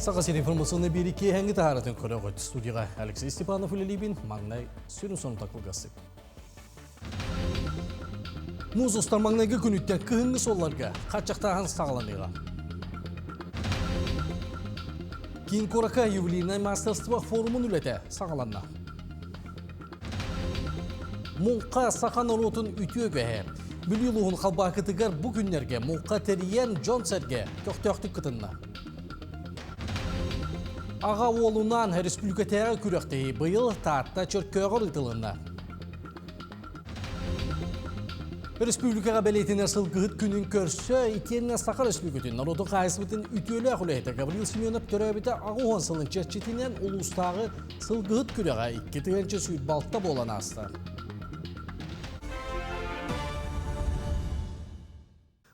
Саха сирин информационный биэри киэһэҥҥи таһааратын көрөҕүт. Студияҕа Алексей Степанов үлэлиибин. Маҥнай сүрүн сонута кылгастык. Муус устар маҥнайгы күнүттэн кыһыҥҥы суолларга хаччахтааһын саҕаланыаҕа. Киин куоракка ювелирнай мастерство форумун үлэтэ саҕаланна. Муҥха саха норуотун үтүө үгэһэ. Бүлүү улууһун Халбаакытыгар бу күннэргэ муҥха тэрийэн дьон-сэргэ көхтөөхтүк кытынна. Аҕа уолунаан республикатааҕы күрэхтэһии быйыл Таатта Чөркөөҕөр ыытылынна. Республикаҕа бэлиэтэнэр сылгыһыт күнүн көрсө итиэннэ Саха Республикатын норуотун хаһаайыстыбатын үтүөлээх үлэһитэ Гаврил Семенов төрөөбүтэ 80 сылын чэрчитинэн улуустааҕы сылгыһыт күрэҕэ 2 026 буолан ааста.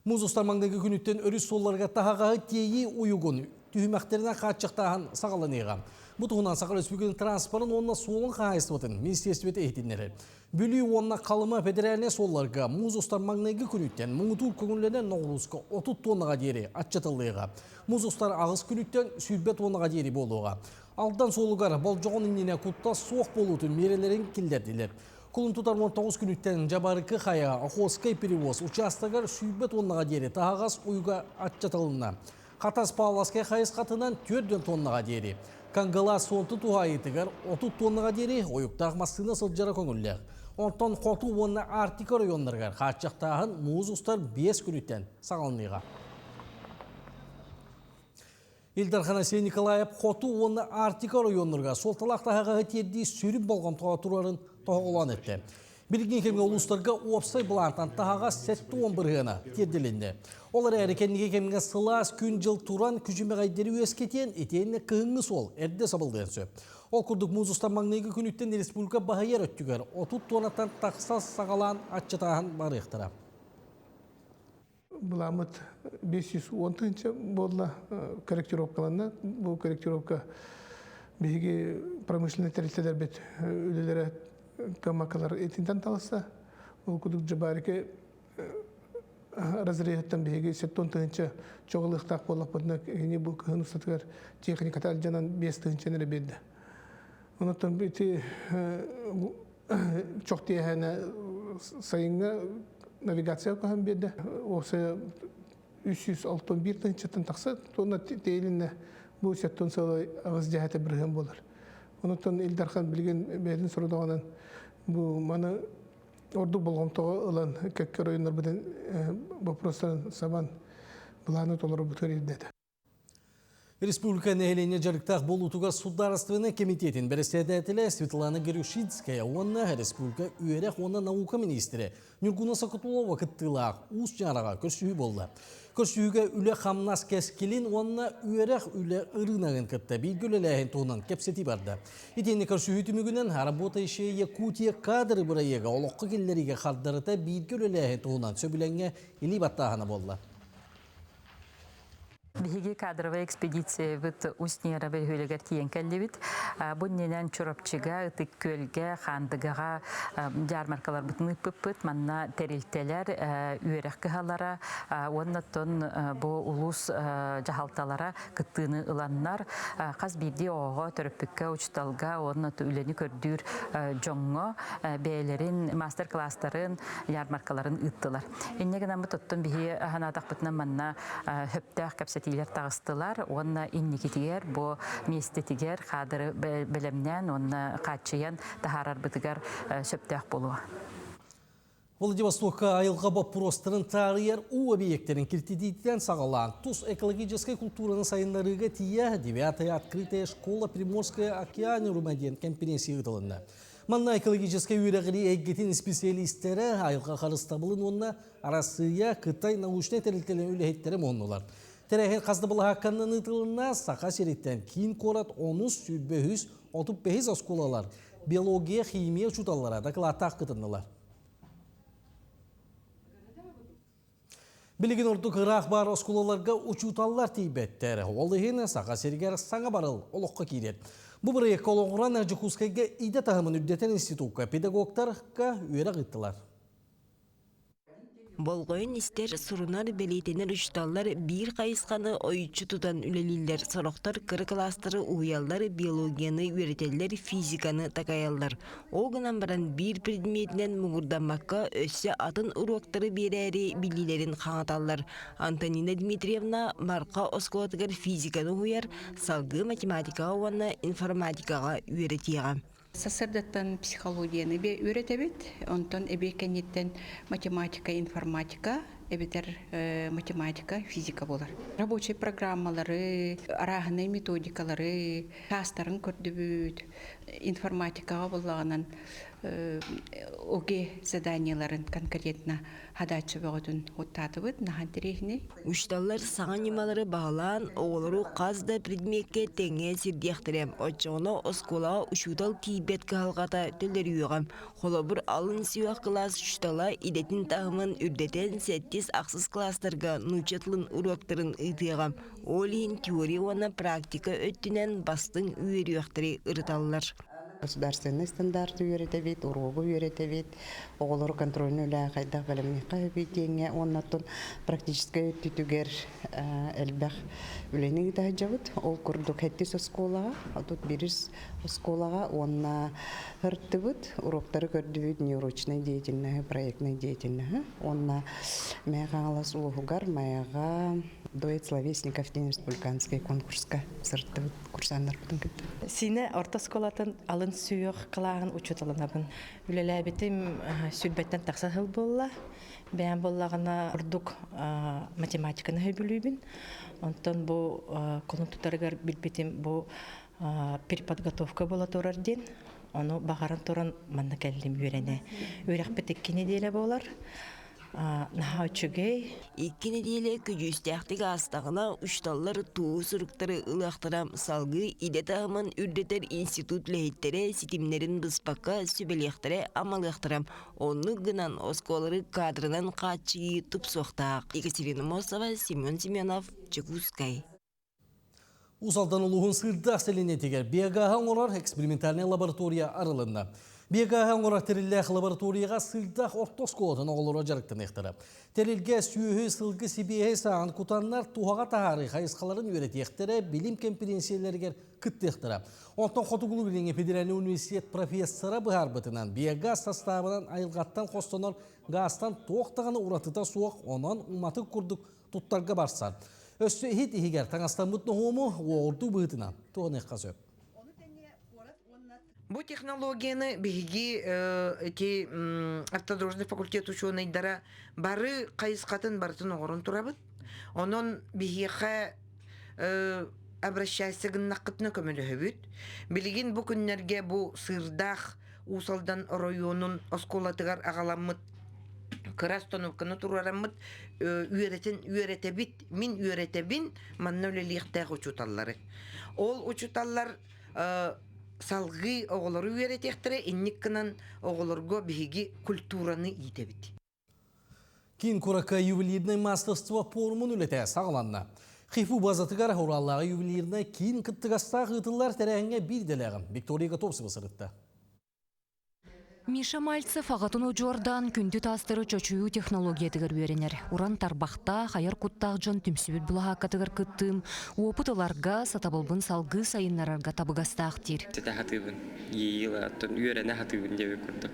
Муус устар маҥнайгы күнүттэн өрүс суолларыгар таһаҕаһы тиэйии уйугун түһүмэхтэринэн хааччахтааһын саҕаланыаҕа. Бу туһунан Саха Өрөспүүбүлүкэтин транспорын уонна суолун хаһаайыстыбатын министиэристибэтэ иһитиннэрэр. Бүлүү уонна Халыма федеральнай суолларга муус устар маҥнайгы күнүттэн муҥутуур көҥүллэнэр ноҕурууска 30 туоннаҕа диэри аччатыллыаҕа. Муус устар аҕыс күнүттэн 120 туоннаҕа диэри буолуоҕа. Алдан суолугар болдьоҕун иннинэ куттал суох буолуутун миэрэлэрин киллэрдилэр. Кулун тутар 19 күнүттэн Дьабарыкы хайа Охотскай перевоз учаастагар 120 тоннаҕа диэри таһаҕас уйуга аччатылынна. Хатас Павловскай хайысхатынан 4 тоннаҕа диэри, Кангалаас суонту туһаайыытыгар 30 тоннаҕа диэри ойуктаах массыына сылдьара көҥүллээх. Онтон хоту уонна Арктика оройуоннарыгар хааччахтааһын муус устар 5 күнүттэн саҕаланыаҕа. Ил Дархан Айсен Николаев хоту уонна Арктика оройуоннарыгар суолталаах таһаҕаһы тиэрдии сүрүн болҕомтоҕо турарын тоһоҕолоон эттэ. Билигин кэмҥэ улуустарга уопсай былаантан таһаҕас 70 бырыһыана тиэрдилиннэ. Ол эрээри кэнники кэмҥэ сылаас күн-дьыл туран күчүмэҕэйдэри үөскэтиэн итиэннэ кыһыҥҥы суол эрдэ сабыллыан сөп. Ол курдук муус устар маҥнайгы күнүттэн республика баһыйар өттүгэр 30 туоннаттан тахса саҕалаан аччатааһын барыахтара. Былааммыт 510 тыһыынча буолла корректировкаланна. Бу корректировка биһиги промышленнай тэрилтэлэрбит үлэлэрэ кыаммаккалар итинтэн таҕыста. Ол курдук Дьабарики разрезыттан биһиги 70 тыһыынча чоҕулуохтаах буоллахпытына кини бу кыһын устатыгар техниката алдьанан 5 тыһыынчаны эрэ биэрдэ. Онон ити чох тиэһээнэ сайыҥҥы навигация көһөн биэрдэ. Уопсайа 361 тыһыынчаттан тахса тонна тиэйилиннэ. Бу сеттон сыала аҕыс дьэһэтэ бырыһыан буолар. Онуттан Ил Дархан билигин бэйэтин сорудоҕунан бу маны ордук болҕомтоҕо ылан кэккэ оройуоннарбытын боппуруостарын сабан былааны толорорбутугар ирдээтэ. Республика нэһилиэнньэ дьарыктаах буолуутугар судаарыстыбаннай кэмитиэтин бэрэссэдээтэлэ Светлана Горюшинская уонна республика үөрэх уонна наука миниистирэ Ньургуна Сокотулова кыттыылаах Уус Дьаараҕа көрсүһүү буолла. Көрсүһүүгэ үлэ-хамнас кэскилин уонна үөрэх үлэ ырыынагын кытта бииргэ үлэлээһин туһунан кэпсэтии барда. Итиэннэ көрсүһүү түмүгүнэн «Работающая Якутия кадры» бырайыага олоххо киллэриигэ хардарыта бииргэ үлэлээһин туһунан сөбүлэҥҥэ илии баттааһына буолла. Биһиги кадровай экспедициябыт Усть-Нера бөһүөлэгэр тиийэн кэллибит. Бу иннинэн Чурапчыга, Ытык Күөлгэ, Хаандыгаҕа дьаармаркаларбытын ыыппыппыт. Манна тэрилтэлэр, үөрэх кыһалара уонна оттон бу улуус дьаһалталара кыттыыны ыланнар хас биирдии оҕоҕо, төрөппүккэ, учууталга уонна үлэни көрдүүр дьоҥҥо бэйэлэрин мастер-класстарын, ярмаркаларын ыыттылар. Инньэ гынаммыт оттон биһи санаатахпытына манна сөптөөх кэпсэтиилэр таҕыстылар уонна инникитигэр бу миэстэтигэр каадыры бэлэмнээн уонна хааччыйан таһаарарбытыгар сөптөөх буолуо. Владивостокка айылҕа боппуруостарын таарыйар уу объектэрин киртитиитинэн саҕалаан тус экологическай култуураны сайыннарыыга тиийэ девятая открытая школа Приморская океанирума диэн кэмпириэнсийэ ыытылынна. Манна экологическай үөрэҕирии эйгэтин исписэлиистэрэ, айылҕа харыстабылын уонна Арассыыйа, Кытай научнай тэрилтэлэрин үлэһиттэрэ муһуннулар. Тэрээһин хас да былаһаакканан ыытылынна Саха сириттэн киин куорат онус, 25, 35 оскуолалар, биология, химия учууталлара дакылааттаах кытыннылар. Билигин ордук ыраах баар оскуолаларга учууталлар тиийбэттэр. Ол иһин Саха сиригэр саҥа барыл олоххо киирэр. Бу бырайыакка олоҕуран Дьокуускайга идэ таһымын үрдэтэр институкка педагогтарга үөрэх ыыттылар. Болҕойон истэр, сурунар, бэлиэтэнэр учууталлар биир хайысханы ойуччу тутан үлэлииллэр, сорохтор кыра кылаастары уһуйаллар, биологияны үөрэтэллэр, физиканы такайаллар. Ол гынан баран биир предметинэн муҥурдаммакка өссө атын уруоктары биэрээри билиилэрин хаҥаталлар. Антонина Дмитриевна Марха оскуолатыгар физиканы уһуйар, салгыы математикаҕа уонна информатикаҕа үөрэтиэҕэ. Сарсыардаттан психологияны үөрэтэбит, онтон эбиэт кэнниттэн математика, информатика эбэтэр математика, физика буолар. Рабочай программалары, арааһынай методикалары, таастарын көрдүбүт, информатикаҕа буоллаҕынан ОГЭ заданиеларын конкретно хадааччы бөҕөтүн уттаатыбыт, наһаа интэриэһинэй. Учууталлар саҥа ньымалары баһылаан, оҕолору хас да предмеккэ тэҥҥэ сирдиэхтэрэ. Оччоҕуна оскуолаҕа учуутал тиийбэт кыһалҕата төлөрүйүөҕэ. Холобур, алын сүһүөх кылаас учуутала идэтин таһымын үрдэтэн сэттис-ахсыс кылаастарга нуучча тылын уруоктарын ыытыаҕа. Ол иһин теория уонна практика өттүнэн бастыҥ үөрүйэхтэри ырыталлар. Государственный стандарты үөрэтэбит, уруогу үөрэтэбит, оҕолору контрольный үлэ хайдах бэлэмниэххэ сөбүй диэҥҥэ уонна оттон практическай өттүтүгэр элбэх үлэни ыыта сылдьабыт. Ол курдук сэттис оскуолаҕа, 31 оскуолаҕа уонна ырыттыбыт, уруоктары көрдүбүт неурочной деятельноһы, проектной деятельноһы уонна Мэйэ Хаҥалас улууһугар Майаҕа дуэт словесников диэн республиканскай конкурска сырыттыбыт курсаннарбытын кытта. Сиинэ орто оскуолатын алын сүһүөх кылааһын учууталынабын. Үлэлээбитим сүүрбэттэн тахса сыл буолла. Бэйэм буоллаҕына ордук математиканы сөбүлүүбүн. Онтон бу кулун тутарыгар билбитим бу переподготовка буола турар диэн. Ону баҕаран туран манна кэллим үөрэнэ. Үөрэхпит икки нэдиэлэ буолар. Наһаа үчүгэй. Икки нэдиэлэ көдьүүстээхтик аастаҕына, учууталлар туу суруктары ылыахтара, салгыы идэ таһымын үрдэтэр институт үлэһиттэрэ ситимнэрин быспакка сүбэлиэхтэрэ-амалыахтара. Оннук гынан оскуолалары кадрынан хааччыйыы тупсуохтаах. Екатерина Мосова, Семен Семенов, Дьокуускай. Уус Алдан улууһун Сыырдаах сэлиэнньэтигэр биогааһы оҥорор экспериментальнай лаборатория арылынна. Биогааһы оҥорор тэриллээх лабораторияҕа Сыырдаах орто оскуолатын оҕолоро дьарыктаныахтара. Тэрилгэ сүөһү, сылгы сибиэһэй сааҕын кутаннар туһаҕа таһаарыы хайысхаларын үөрэтиэхтэрэ, билим кэмпириэнсийэлэригэр кыттыахтара. Онтон Хотугулуу-Илиҥҥи федеральнай университет профессора быһаарбытынан, биогаз састаабынан айылҕаттан хостонор гаастан туох даҕаны уратыта суох, онон уматык курдук туттарга барсар. Өссө иһит иһигэр таҥастаммыт ноһуому уоҕурдуу быһыытынан туһаныахха сөп. Бу технологияны биһиги ити автодорожный факультет учуонайдара бары хайысхатын барытын оҥорон турабыт. Онон биһиэхэ обращайся гыннаххытына көмөлөһөбүт. Билигин бу күннэргэ бу Сыырдаах Уус Алдан оройуонун оскуолатыгар аҕаламмыт кыра остановканы туруораммыт үөрэтин үөрэтэбит мин үөрэтэбин манна үлэлиэхтээх учууталлары ол учууталлар салгыы оҕолору үөрэтиэхтэрэ инник гынан оҕолорго биһиги культураны иитэбит. Киин куоракка ювелирнай мастерство пуорумун үлэтэ саҕаланна. ХИФУ базатыгар Ураллааҕы ювелирнай киин кыттыгастаах ыытыллар тэрээһиҥҥэ биир идэлээҕим Виктория Готовцева сырытта. Миша Мальцев аҕатын удьуордаан күндү таастары чочуйуу технологиятыгар үөрэнэр. Уран тарбахтаах, айар куттаах дьон түмсүбүт былаһааккатыгар кыттыым, уопут ыларга, сатабылбын салгыы сайыннарарга табыгастаах диир. Ситэ сатыыбын, иэйиилэ, оттон үөрэнэ сатыыбын диэбит курдук.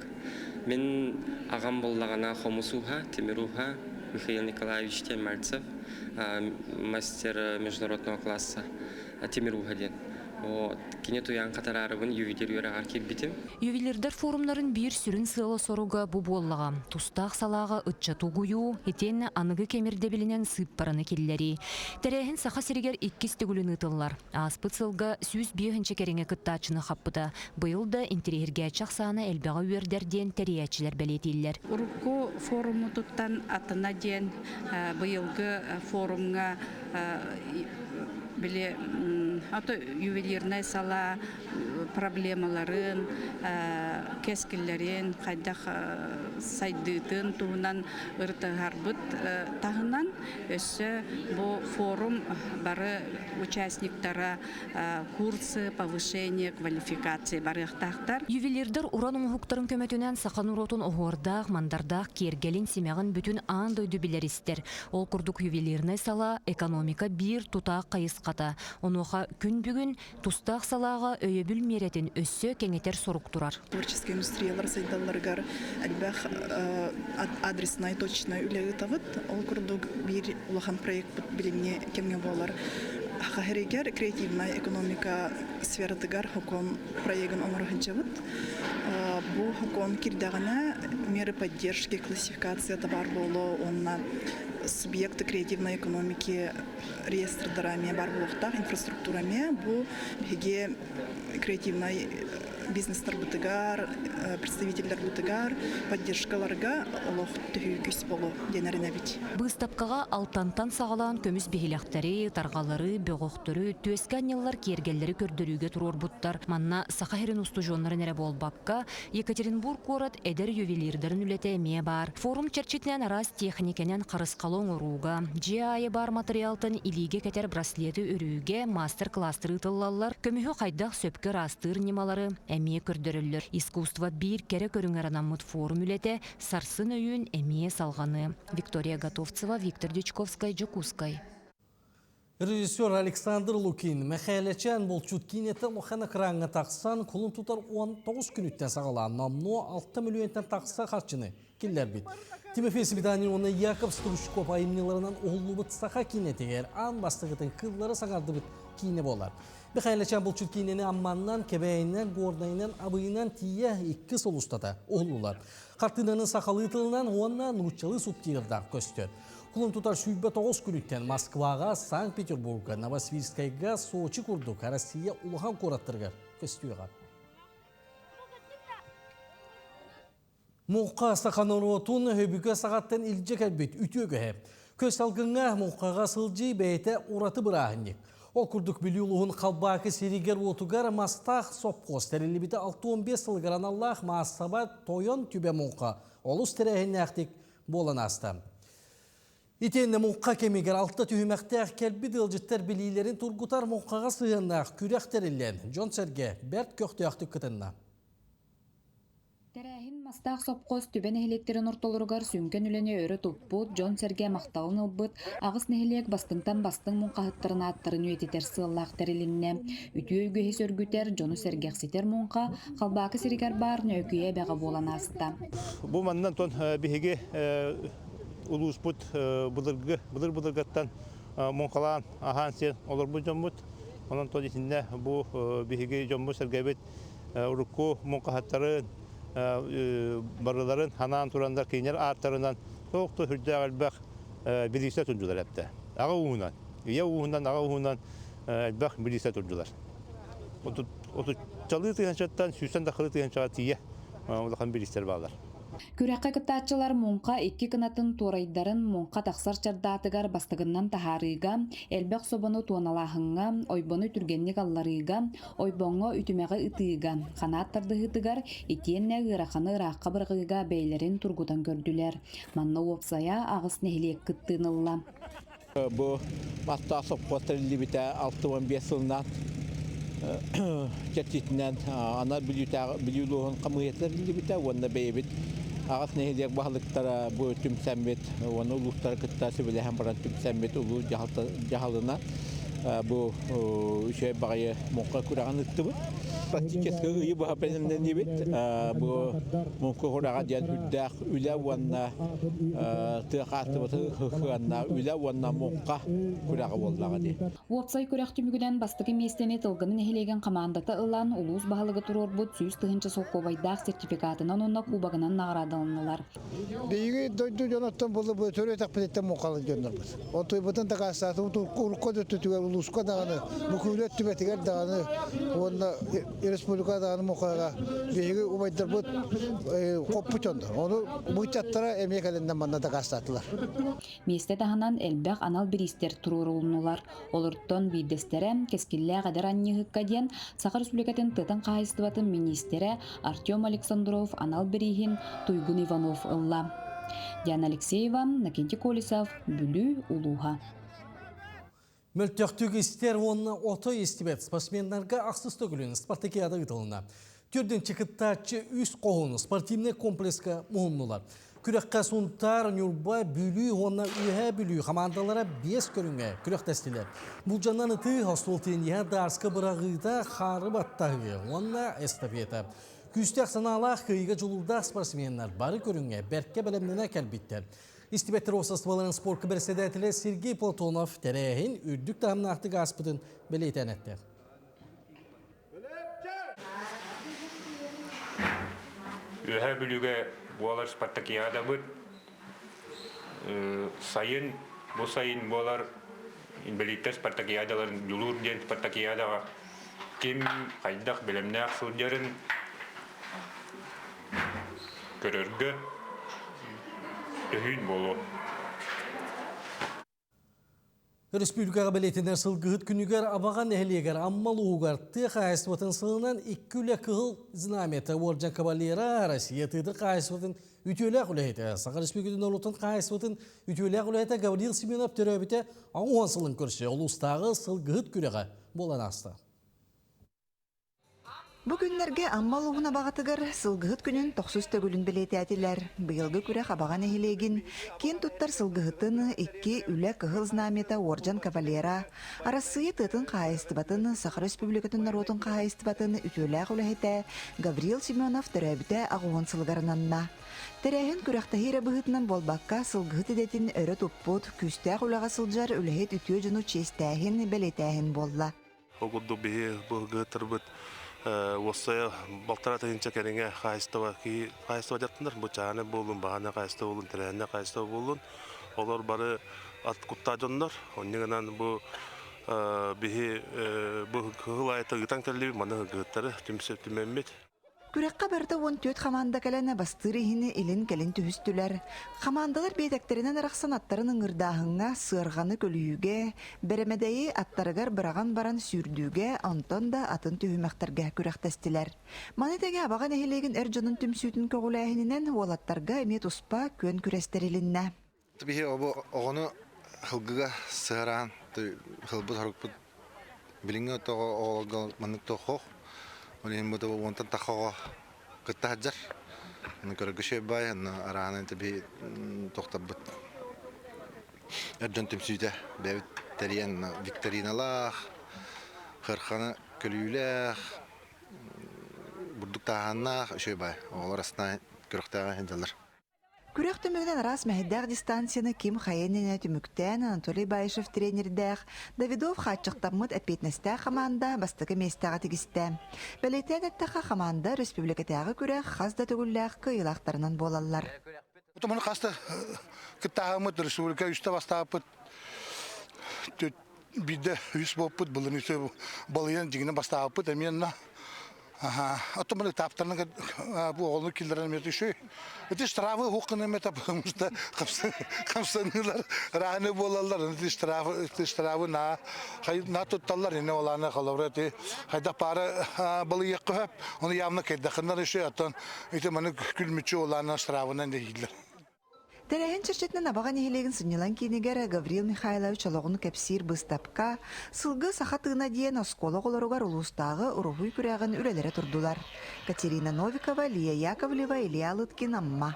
Мин аҕам буллаҕына хомус ууһа, тимир ууһа Михаил Николаевич Мальцев, мастер международного класса тимир ууһа диэн. Вот. Кини туйаан хатараарыбын ювелир үөрэҕэр киирбитим. Ювелирдар форумнарын биир сүрүн сыала-соруга бу буоллаҕа. Тустаах салааҕа ыччаты угуйуу, итиэннэ аныгы кэм ирдэбилинэн сыыппараны киллэрии. Тэрээһин Саха сиригэр иккис төгүлүн ыытыллар. Ааспыт сылга 105 кэриҥэ кыттааччыны хаппыта. Быйыл да интэриэһиргээччи ахсаана элбэҕи үөрдэр диэн тэрийээччилэр бэлиэтииллэр. Урукку форуммутуттан атына диэн быйылгы форумҥа били Ото ювелирнай салаа проблемаларын, кэскиллэрин, хайдах сайдыытын туһунан ырытыһарбыт таһынан өссө бу форум бары участниктара курсы повышения квалификации барыахтаахтар. Ювелирдар уран оҥоһуктарын көмөтүнэн саха норуотун оһуордаах, мандардаах киэргэлин, симэҕин бүтүн аан дойду билэр истэр. Ол курдук ювелирнай салаа экономика биир тутаах хайысхата. Онуоха күн бүгүн тустаах салааҕа өйөбүл миэрэтин өссө кэҥэтэр сорук турар. Творческай индустриялар сайдалларыгар элбэх адреснай, точнай үлэ ыытабыт. Ол курдук биир улахан проектпыт билиҥҥи кэмҥэ буолар. Саха сиригэр креативнай экономика сфератыгар хокон проегын оҥоро сылдьабыт. Бу хокон кирдэҕинэ меры поддержки классификацията баар буолуо уонна субъекты креативной экономики реестрдара эмиэ баар буолуохтаах, инфраструктура эмиэ. Бу биһиги креативнай бизнестарбытыгар, представителлэрбытыгар, поддержкаларга олох төһүү күүс болу диэн эрэнэбит. Быыстапкаҕа Алтантан саҕалаан көмүс биһилэхтэри, тарҕалары, бөҕөхтөрү, түөскэ анньыллар киэргэллэри көрдөрүүгэ туруорбуттар. Манна Саха сирин устудьуоннарын эрэ буолбакка, Екатеринбург куорат эдэр ювелирдарын үлэтэ эмиэ баар. Форум чэрчитинэн араас техникэнэн харысхалы оҥорууга, дьиэ аайы баар матырыйаалтан илиигэ кэтэр браслеты өрүүгэ мастер-класстар ыытыллаллар, көмүһү хайдах сөпкө ыраастыыр ньымалары эмиэ көрдөрөллөр. Искусство биир кэрэ көрүҥэр анаммыт форум үлэтэ сарсын өйүүн эмиэ салҕаныа. Виктория Готовцева, Виктор Дьячковскай, Дьокуускай. Режиссер Александр Лукин Мэхээлэчээн булчут киинэтэ улахан экраҥҥа тахсан, кулун тутар 19 күнүттэн саҕалаан номнуо 6 мөлүйүөнтэн тахса харчыны киллэрбит. Тимофей Сметанин уонна Яков Стручков айымньыларынан уһуллубут саха киинэтигэр аан бастакытын кыллары саҥардыбыт киинэ буолар. Михайлачан булчут киинэни Амманнан, Кэбээйинэн, Горнайынан, Абыйынан тиийэ икки сыл устата уһуллулар. Хартыынаны сахалыы тылынан уонна нууччалыы субтитрдаах көстөр. Кулун тутар 29 күнүттэн Москваҕа, Санкт-Петербурга, Новосибирскайга, Сочи курдук Россия улахан куораттарыгар көстүөҕэ. Муҥха саха норуотун өбүгэ саҕаттан илдьэ кэлбит үтүө көһө. Көс салгыҥҥа муҥхаҕа сылдьыы бэйэтэ ураты бырааһынньык. Ол курдук Бүлүү улууһун Халбаакы сиригэр-уотугар мастаах сопхуос тэриллибитэ 65 сылыгар аналлаах маассаба Тойон түбэ муҥха олус тэрээһиннээхтик буолан ааста. Итиэннэ муҥха кэмигэр алта түһүмэхтээх кэлбит ыалдьыттар билиилэрин тургутар муҥхаҕа сыһыаннаах күрэх тэриллэн, дьон-сэргэ бэрт көхтөөхтүк кытынна. Тэрээһин Мастаах сопхуос Түбэ нэһилиэктэрин ортолоругар сүҥкэн үлэни өрө туппут, дьон-сэргэ махталын ылбыт аҕыс нэһилиэк бастыҥтан бастыҥ муҥхаһыттарын ааттарын үйэтитэр сыаллаах тэрилиннэ. Үтүө үгэһи сөргүтэр, дьону сэргэхситэр муҥха Халбаакы сиригэр баар Нөөкүйэ эбэҕэ буолан ааста. Бу манна онтон биһиги улууспут былыргы былыр-былыргаттан муҥхалаан аһаан-сиэн олорбут дьоммут. Онон итиннэ бу биһиги дьоммут-сэргэбит урукку муҥхаһыттарын барыларын ханаан тураннар кинилэр ааттарынан туох да сүрдээх элбэх билиисэ турдулар эптэ. Аҕа ууһунан, ийэ ууһунан, аҕа ууһунан элбэх билиисэ турдулар. Отуччалыы тыһыынчаттан сүүстэн тахсалыы тыһыынчаҕа тиийэ улахан билиистэр бааллар. Күрэххэ кыттааччылар муҥха икки кынатын туорайдарын муҥха тахсар чардаатыгар бастакыннан таһаарыыга, элбэх собону туоналааһыҥҥа, ойбону түргэнник алларыыга, ойбоҥҥо үтүмэҕи ытыыга, ханаат тардыһыытыгар итиэннэ ыараханы ыраахха быраҕыыга бэйэлэрин тургутан көрдүлэр. Манна уопсайа аҕыс нэһилиэк кыттыыны ылла. Бу Мастаах сопхуос тэриллибитэ 65 сылынан чэрчитинэн ана Бүлүү улууһун хамыыһыйата тэриллибитэ уонна бэйэбит аҕыс нэһилиэк баһылыктара бу түмсэммит уонна улуустары кытта сөбүлэһэн баран түмсэммит улуус дьаһалына бу үчүгэй баҕайы муҥха күрэҕин ыыттыбыт. Практически ыйы быһа бэлэмнэннибит. Бу муҥха күрэҕэ диэн үрдээх үлэ уонна тыа хаастыбатын ыһыанна үлэ уонна муҥха күрэҕэ буоллаҕа дии. Уопсай күрэх түмүгүнэн бастакы миэстэни Тылгыны нэһилиэгин хамаандата ылан, улуус баһылыга туруорбут 100 000 солкуобайдаах сертификатынан уонна кубогынан наҕараадаланнылар. Биһиги дойду дьоноттон буллубут төрүөтэхпититтэн муҥхалын дьоннорбут. Онтуйбутун дакаастаатыбыт урукку өттүтүгэр улууска даҕаны, Мукүүлэ өттүбэтигэр даҕаны уонна республика даҕаны муҥхаҕа биһиги убайдарбыт хоппут дьоннор. Ону быччаттара эмиэ кэлиннэн манна дакаастаатылар. Миэстэ таһынан элбэх анал бириистэр туруорулуннулар. Олортон биирдэстэрэ кэскиллээх эдэр анньыһыкка диэн Саха Республикатын тыатын хаһаайыстыбатын миниистирэ Артем Александров анал бирииһин Туйгун Иванов ылла. Диана Алексеева, Накентий Колесов, Бүлүү улууһа. Мөлтөхтүк истэр уонна отой истибэт спортсменнарга ахсыс төгүлүн спартакиада ыытылынна. Төрдүнчү кыттааччы үс хоһуну спортивнай комплекска муһуннулар. Күрэххэ Сунтаар, Ньурба, Бүлүү уонна Үөһээ Бүлүү хамаандалара биэс көрүҥҥэ күрэхтэстилэр. Булдьанан ытыы, остуол тенниһэ, даарска быраҕыыта, хаары баттаһыы уонна эстафета. Күүстээх санаалаах, кыайыыга дьулуурдаах спортсменнар бары көрүҥҥэ бэркэ бэлэмнэнэ кэлбиттэр. Истибэттэр уопсастыбаларын спорка бэрэссэдээтэлэ Сергей Платонов тэрээһин үрдүк таһымнаахтык ааспытын бэлиэтээн эттэ. Үөһээ Бүлүүгэ буолар спартакиадабыт сайын, бу сайын буолар инбэлииттэр спартакиадаларын Дьулуур диэн спартакиадаҕа ким хайдах бэлэмнээх сылдьарын көрөргө төһүүн буолуо. Өрөспүүбүлүкэҕэ бэлиэтэнэр сылгыһыт күнүгэр Абаҕа нэһилиэгэр Амма улууһугар тыа хаһаайыстыбатын сылынан икки үлэ кыһыл знамята уордьан кавалера Россия тыатын хаһаайыстыбатын үтүөлээх үлэһитэ, Саха Республикатын норуотун хаһаайыстыбатын үтүөлээх үлэһитэ Гаврил Семенов төрөөбүтэ 80 сылын көрсө улуустааҕы сылгыһыт күрэҕэ буолан ааста. Бу күннэргэ Амма улууһун Абаҕатыгар Сылгыһыт күнүн тохсус төгүлүн бэлиэтээтилэр. Быйылгы күрэх Абаҕа нэһилиэгин киэн туттар сылгыһытын икки Үлэ Кыһыл Знамята уордьан кавалера, Арассыыйа тыатын хаһаайыстыбатын, Саха Республикатын норуотун хаһаайыстыбатын үтүөлээх үлэһитэ Гаврил Семенов төрөөбүтэ 80 сылыгар ананна. Тэрээһин күрэхтэһии эрэ быһыытынан буолбакка, сылгыһыт идэтин өрө туппут, күүстээх үлэҕэ сылдьар үлэһит үтүө дьону чиэстээһин, бэлиэтээһин буолла. Ол курдук биһи быһыгыттарбыт уоссайа балтараа тыһыынча кэриҥэ хаһаайыстыба киһи хаһаайыстыба дьаттанар. Бу чааһынай буоллун, баһаанай хаһаайыстыба буоллун, тэрээһиннээх хаһаайыстыба буоллун. Олор бары ат куттаах дьоннор. Онньу гынан бу биһи бу кыһыл айта ыытан кэллибит, маны ыгыттары түмсэ түмэммит. Күрэххэ барыта 14 хамаанда кэлэн бастыыр иһини илин-кэлин түһүстүлэр. Хамаандалар биэтэктэринэн арахсан аттарын ыҥырдааһыҥҥа, сыарҕаны көлүйүүгэ, бэрэмэдэйи аттарыгар быраҕан баран сүүрдүүгэ, онтон да атын түһүмэхтэргэ күрэхтэстилэр. Маны тэҥэ Абаҕа нэһилиэгин эр дьонун түмсүүтүн көҕүлээһининэн уолаттарга эмиэ туспа күөн күрэс тэрилиннэ. Биһи оҕону сылгыга сыһараан сылбыт сорукпут билиҥҥи отоҕо оҕолорго маннык тохох ол иһин бу уонтан тахха оҕо кытта сылдьар ону көрөргө үчүгэй баай онно араанан ити биһи тохторбут эр дьон түмсүүтэ бэйэбит тэрийэн викториналаах хырханы көлүүлээх бурдук тааһааннаах үчүгэй баай оҕолор астына күрэхтээҕи сылдьаллар. Күрэх түмүгүнэн араас мэһэйдээх дистанцияны ким хайа иннинэ түмүктээн Анатолий Баишев тренердээх Давидов хааччахтаммыт эппиэтинэстээх хамаанда бастакы миэстэҕэ тигистэ. Бэлиэтээн эттэххэ, хамаанда республикатааҕы күрэх хас да төгүллээх кыайыылаахтарынан буолаллар. Утумunu хаста кыттааһыммыт республика үстэ бастааппыт биирдэ үс буолпут былын үсө балыйан дьиҥинэн бастаабыппыт эмиэ Оттон бу этаптарынан бу оҕолору киллэрэн эмиэ үчүгэй. Ити штрафы уһук гына эмиэ потому что хамсаныылар рааны буолаллар. Ити штрафы ити штрафы на на тутталлар ине оланы холобура ити хайдах паара балыйыахха сөп. Ону явно кэйдэхиннэр үчүгэй. Оттон ити маны күлмүччү олаана штрафынан дииллэр. Тэрээһин чэрчитинэн Абаҕа нэһилиэгин сынньалаҥ киинигэр Гаврил Михайлович олоҕун кэпсиир быыстапка «Сылгы саха тыына» диэн оскуола оҕолоругар улуустааҕы уруһуй күрэҕин үлэлэрэ турдулар. Катерина Новикова, Лия Яковлева, Илья Лыткин, Амма.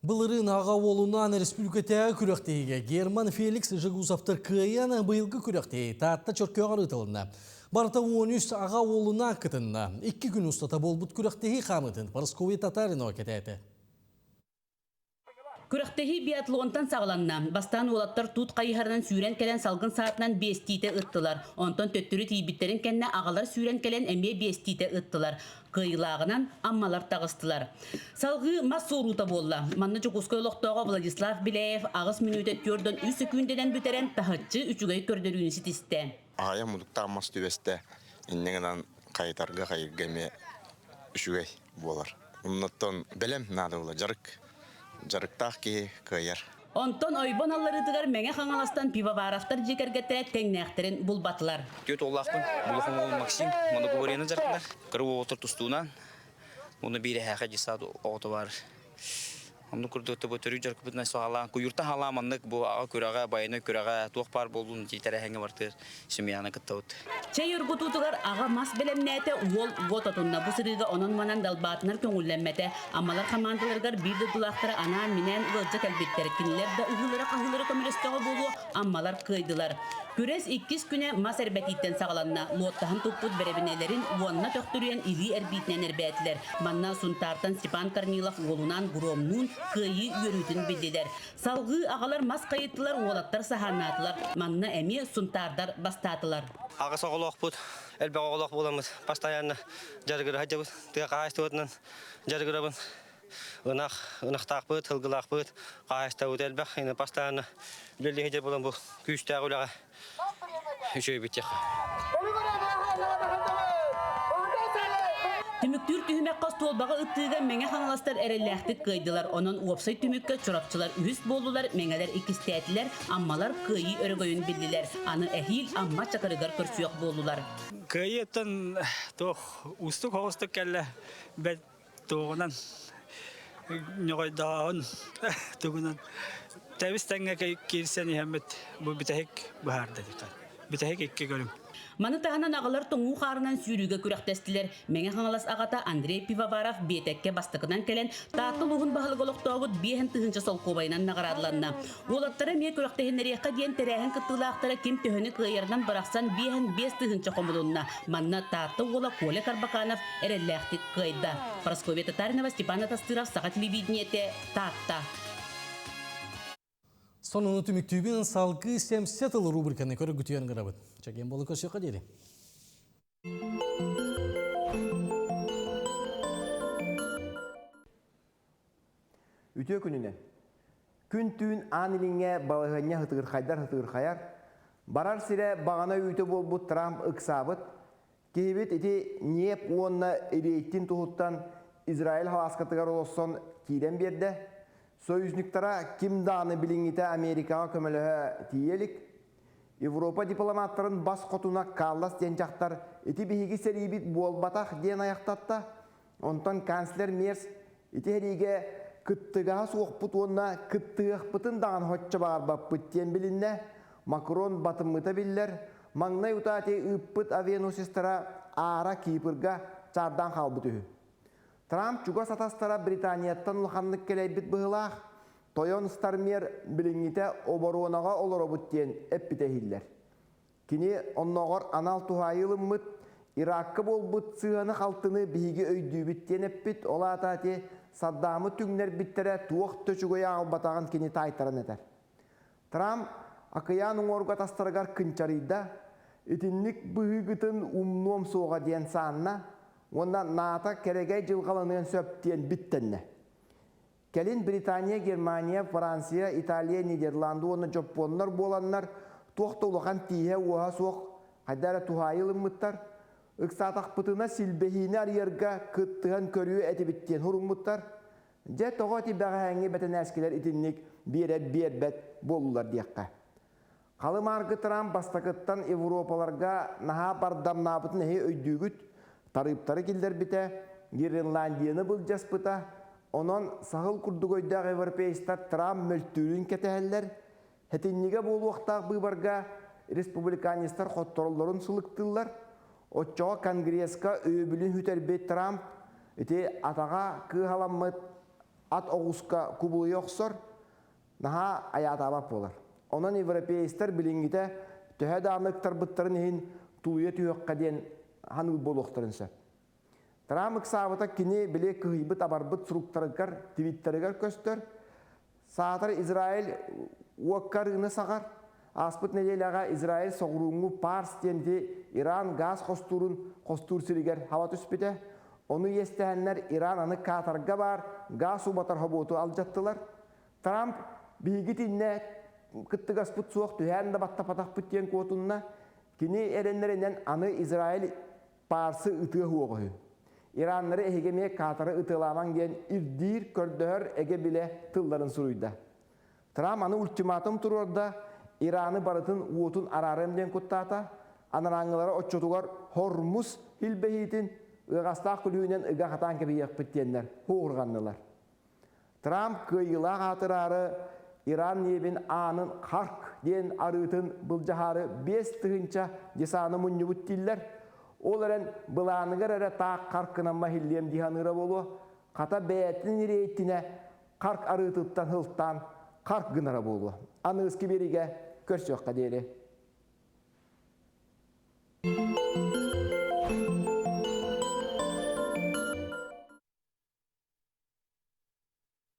Былырыын аҕа уолунаан республикатааҕы күрэхтэһиигэ Герман Феликс Жегусовтар кыайан быйылгы күрэхтэһии Таатта Чөркөөҕөр ыытылынна. Барыта 13 аҕа уолунаан кытынна. Икки күн устата буолбут күрэхтэһии хаамыытын Парасковья Татаринова кэтээтэ. Күрэхтэһии биатлонтан саҕаланна. Бастаан уолаттар туут хайыһарынан сүүрэн кэлэн салгын саатынан биэстиитэ ыттылар. Онтон төттөрү тиийбиттэрин кэннэ аҕалар сүүрэн кэлэн эмиэ биэстиитэ ыттылар. Кыайыылааҕынан Аммалар таҕыстылар. Салҕыы мас суоруута буолла. Манна Дьокуускай олохтооҕо Владислав Беляев аҕыс мүнүүтэ түөрдөн үс сөкүүндэнэн бүтэрэн таһыччы үчүгэй көрдөрүүнү ситистэ. Аҕайах мутуктаах мас түбэстэ. Инньэ гынан Хайытарга хайырга эмиэ үчүгэй буолар. Оннуттан бэлэм наада буолар дьарык. Дьарыктаах киһи кыайар. Онтон ойбон алларыытыгар Мэҥэ Хаҥаластан Пивоваровтар дьиэ кэргэттэрэ тэҥнээхтэрин булбатылар. Түөрт уоллаахпын. Улахан уолум Максим моногубарияны дьарыктанар. Кыра уолаттар тустуунан. Уонна биир эһээхэ дьыссаат оҕото баар. Оннук курдук бу төрүү дьарыкпытынан саҕалаан, куйууртан хаалаан маннык бу аҕа күрэҕэ, байанай күрэҕэ туох баар буоллун дии тэрээһиҥҥэ бартыыр семьяны кыттабыт. Чэй оргутуутугар аҕа мас бэлэмнээтэ, уол уот отунна. Бу сырыыга онон-манан далбаатынар көҥүллэммэтэ. Аммалар хамаандаларыгар биир дойдулаахтара анаан-минээн ыалдьа кэлбиттэр. Кинилэр да ыһыылара-хаһыылара көмөлөстөҕө буолуо, аммалар кыайдылар. Күрэс иккис күнэ мас эрбэтииттэн саҕаланна. Луоттаһан туппут бэрэбинэлэрин уонна төхтүрүйэн илии эрбиитинэн эрбээтилэр. Манна Сунтаартан Степан Корнилов уолунаан Громнуун кыайыы үөрүүтүн биллилэр. Салгыы аҕалар мас хайыттылар, уолаттар саһааннаатылар. Манна эмиэ сунтаардар бастаатылар. Аҕыс оҕолоохпут, элбэх оҕолоох буоламмыт постоянно дьарыгыра сылдьабыт. Тыа хаһаайыстыбатынан дьарыгырабын. Ынах, ынахтаахпыт, сылгылаахпыт, хаһаайыстыбабыт элбэх. Ини постоянно үлэлии сылдьар буолан бу күүстээх үлэҕэ үчүгэйбит диэххэ. Түмүктүүр түһүмэххэ остуолбаҕа ыттыыга Мэҥэ Хаҥаластар эрэллээхтик кыайдылар. Онон уопсай түмүккэ Чурапчылар үһүс буоллулар, Мэҥэлэр иккистээтилэр, Аммалар кыайыы өрөгөйүн биллилэр. Аны эһиил Амма Чакырыгар көрсүөх буоллулар. Кыайыыттан туох уустук оҕустук кэллэ. Бэрт туоҕунан ньоҕойдооһун тугунан тэбис тэҥҥэ киирсэн иһэммит бу бүтэһик быһаарда бүтэһик икки көрүҥ. Маны таһынан аҕалар тоҥуу хаарынан сүүрүүгэ күрэхтэстилэр. Мэҥэ Хаҥалас аҕата Андрей Пивоваров биэтэккэ бастакынан кэлэн Таатта улууһун баһылыга олохтообут 5000 солкуобайынан наҕараадаланна. Уолаттара эмиэ күрэхтэһиннэриэххэ диэн тэрээһин кыттыылаахтара ким төһөнү кыайарынан бырахсан 55 тыһыынча хомулунна. Манна Таатта уола Коля Карбаканов эрэллээхтик кыайда. Прасковья Татаринова, Степан Атастыров, Саха телевидениетэ, Таатта. Сонуну түмүктүүбүн салгыы сэмсэ тыл рубриканы көрөгүтүйэн гырабыт. Чэгиэн болу көрсүөххэ диэри. Үтүө күнүнэн. Күн-түүн аан илиҥҥэ балаһыанньа ытыырхайдар ытыырхайар. Барар сирэ баҕана үүтэ буолбут Трамп ыксаабыт. Киһибит ити ньиэп уонна рейтинг туһуттан Израиль халааскатыгар олорсон киирэн биэрдэ. Союзниктара ким даҕаны билиҥҥитэ Америкаҕа көмөлөһө тиийэ илик. Европа дипломаттарын бас хотуна Каллас диэн дьахтар ити биһиги сэриибит буолбатах диэн айахтатта. Онтон канцлер Мерс ити сэриигэ кыттыгаһа суохпут уонна кыттыһыахпытын даҕаны соччо баҕарбаппыт диэн билиннэ. Макрон батыммыта биллэр. Маҥнай утаа ыыппыт авианосецтара аара Кипрга чаардаан хаалбыт үһү. Трамп чугас атастара Британияттан улаханнык кэлэйбит быһыылаах. Тойон Стармер билиҥҥитэ оборуонаҕа олоробут диэн эппитэ иһиллэр. Кини оннооҕор анал туһаайыы ылыммыт, Иракка буолбут сыһыаны-халтыны биһиги өйдүүбүт диэн эппит, ол аата ити Саддамы түҥнэрбиттэрэ туох да үчүгэйи аҕалбатаҕын кини таайтаран этэр. Трамп акыйаан уҥуоргу атастарыгар кынчарыйда, итинник быһыыгытын умнуом суоҕа диэн саанна уонна НАТО кэрэгэй дьылҕаланыан сөп диэн биттэннэ. Кэлин Британия, Германия, Франция, Италия, Нидерланды уонна Дьоппуоннар буоланнар туох да улахан тииһэ-уоһа суох хайда эрэ туһаайыы ылыммыттар. Ыксаатахпытына силбэһиини арыйарга кыттыһан көрүө этибит диэн суруммуттар. Дьэ, тоҕо ити бэҕэһээҥҥи бэтэнээскилэр итинник биэрэр-биэрбэт буоллулар диэххэ. Халы-мааргы Трамп бастакыттан Европаларга наһаа бардамнаабытын эһи өйдүүгүт, тарыыптары киллэрбитэ, Гренландияны былдьаспыта, онон саһыл курдук өйдөөх европеецтар Трамп мөлтүүрүн кэтэһэллэр, сэтинньигэ буолуохтаах быыбарга республиканецтар хоттороллорун сылыктыыллар, оччоҕо Конгресска өйөбүлүн сүтэрбит Трамп ити атаҕа кыаһаламмыт ат оҕуска кубулуйа охсор, наһаа айаатаабат буолар. Онон европеецтар билиҥҥитэ төһө даҕаны ыктарбыттарын иһин тулуйа түһүөххэ диэн ханыыр буолуохтарын сөп. Трамп ыксаабыта кини били кыһыйбыт-абарбыт суруктарыгар, твиттеригэр көстөр. Саатар Израиль уокка арыыны саҕар. Ааспыт нэдиэлэҕэ Израиль соҕурууҥҥу Парс диэн ити Иран гаас хостуурун хостуур сиригэр хаба түспүтэ. Ону иэстэһэннэр Иран аны Катарга баар гаас убатар хобуоту алдьаттылар. Трамп биһиги итиннэ кыттыгаспыт суох түһээн да баттапатахпыт диэн куотунна. Кини эрэннэринэн аны Израиль Парсы ытыа суох үһү. Ираннары эһиги эмиэ Катары ытыалаамаҥ диэн ирдиир, көрдөһөр эгэ-билэ тылларын суруйда. Трамп аны ультиматум туруорда, Ираны барытын уотун араарыам диэн куттаата, анарааҥҥылара оччотугар Хормуз илбэһиитин ыаҕастаах күлүүнэн ыга хатаан кэбиһиэхпит диэннэр хуурҕаннылар. Трамп кыайыылаах аатыраары Иран ньиэбин аанын Харк диэн арыытын былдьаһаары 5000 десаны мунньубут дииллэр. Ол эрэн былааныгар эрэ таах Харкынан маһиллиэм дии саныыра буолуо. Хата бэйэтин рейтинэ Харк арыытыттан һылтаан Харк гынара буолуо. Аныгыскы биэриигэ көрсүөххэ диэри.